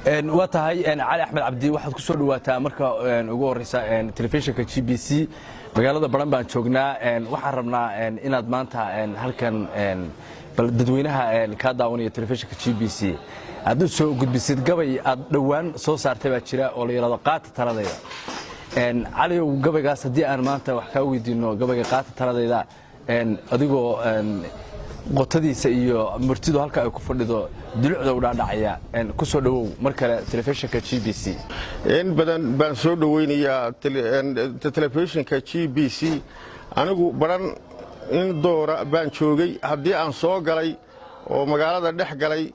Waa tahay, Cali Axmed Cabdi, waxaad ku soo dhawaataa marka ugu horeysa telefishinka GBC. Magaalada Baran baan joognaa. Waxaan rabnaa inaad maanta halkan bal dadweynaha kaa daawanaya telefishinka GBC aad u soo gudbisid gabay aad dhowaan soo saartay baa jira oo la yidhahdo "Qaata Taladayda". Caliow, gabaygaas haddii aan maanta wax kaa weydiino, gabayga "Qaata Taladayda", adigoo qotadiisa iyo murtidu halka ay ku fadhido dulucda u dhaadhacaya, ku soo dhowow mar kale telefishinka GBC. In badan baan soo dhoweynayaa telefishinka GBC. Anigu Baran in doora baan joogay. Haddii aan soo galay oo magaalada dhex galay,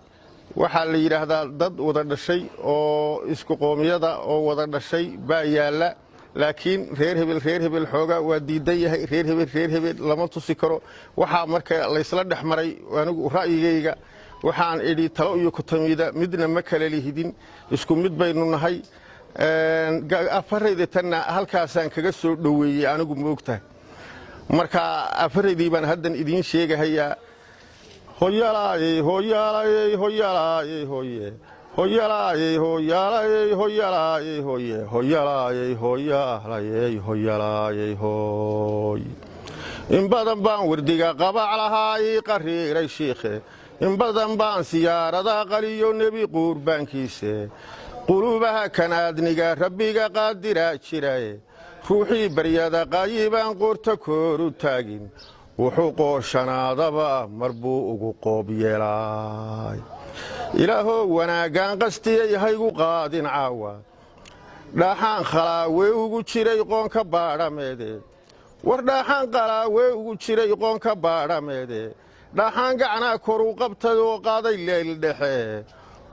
waxaa la yidhaahdaa dad wada dhashay oo isku qoomiyada oo wada dhashay baa yaalla, laakiin reer hebel, reer hebel xoogaa waa diidan yahay, reer hebel, reer hebel lama tusi karo. Waxaa marka laysla dhex maray, anigu ra'yigayga waxaan idhi talo iyo kutamiida midna ma kala lihidin, isku mid baynu nahay. Afarayda tanna halkaasaan kaga soo dhoweeyey anigu, ma ogtahay? Marka afaraydii baan haddan idiin sheegahayaa. Hoyalaayey, hoyaalayey, hoyalaayey, hoye, hoyalaayey, hoyaalayey, hoyalaayey, hoye, hoyalaayey, hoyaalayey, hoyalaayey, hooy. In badan baan wardiga qabac lahaa ii qariiray shiikhe, in badan baan siyaarada qaliyo nebi quurbaankiise. Quluubaha kanaadniga Rabbiga qaadiraa jiraye, ruuxii baryada qaayibaan qoorta kooru taagin, wuxuu qooshanaadaba mar buu ugu qoob yeelaay. Ilaahow, wanaaggaan qastiyey haygu qaadin caawa. Dhaaxaan khalaawee ugu jiray qoonka baadhameede, war dhaaxaan qalaawee ugu jiray qoonka baadhameede. Dhaaxaan gacnaa koru qabtay oo qaaday leel dhexe,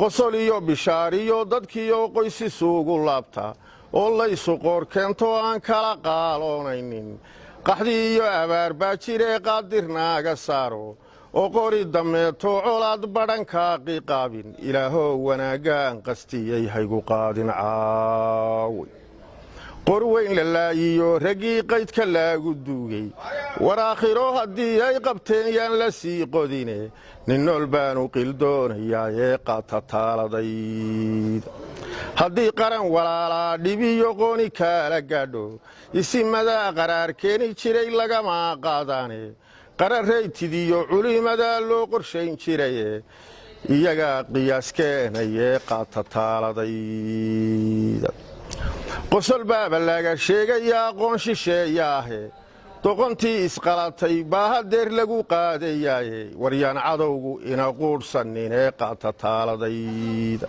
qosol iyo bishaariyo dadkiioo qoysisuugu laabta oo laysu qoor keento aan kala qaaloonaynin. Qaxdii iyo abaar baa jiree, qaadirnaaga saaro oo qori dameeto colaad badhankaa qiqaabin. Ilaahow, wanaaggaan qastiyey haygu qaadin caaway. Qor weyn la laayiyo raggii qaydka laagu duugay, war aakhiro haddii ay qabteen yaan la sii qodine. Nin nool baanu qildoonayaa ee qaata taaladayda. Haddii qaran walaalaa dhibiyo qooni kaala gaadho, isimadaa qaraar keeni jiray lagama qaadaane. Qararaytidiyo culimadaa loo qorshayn jiraye, iyagaa qiyaas keenayee qaata taaladayda. Qosol baaba laga sheegaya aqoon shisheeyaahe, doqontii isqalatay baa hadeer lagu qaadayaaye. Waryaan cadowgu ina quudhsanin ee qaata taaladayda.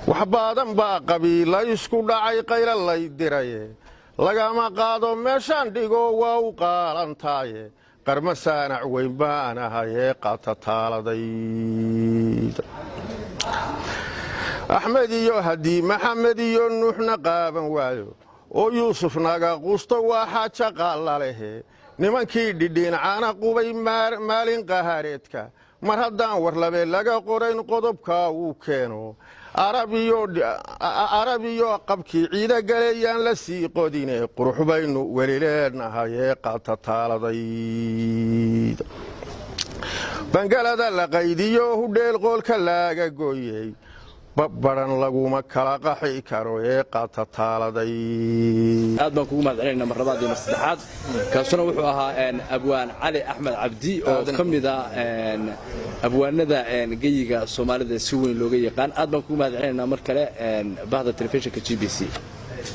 Wax baadan baa qabiila isku dhacay qayla lay diraye, lagama qaado meeshaan dhigo waa u qaalantaaye. Qarma saanac weyn baan ahay ee qaata taaladayda. Axmed iyo haddii Maxamed iyo Nuuxna qaaban waayo oo Yuusuf naga quusto, waa xaaja qaalla lehe. Nimankii dhidhiincaana qubay maalin qahareedka, mar haddaan warlabe laga qorayn qodobka uu keeno. Arab iyo qabkii ciida galeeyaan la sii qodine, qurux baynu weli leenahay ee qaata taaladayda. Bangalada la qaydiyo hudheel qoolka laaga gooyey, baran laguma kala qaxi karo ee qaata taaladay. Aad baan kugu mahad celinayna mar labaad iyo mar saddexaad. Kaasuna wuxuu ahaa Abwaan Cali Axmed Cabdi oo ka mid ah abwaanada geyiga Soomaalida si weyn looga yaqaan. Aad baan kugu mahad celinaynaa mar kale bahda telefishinka GBC.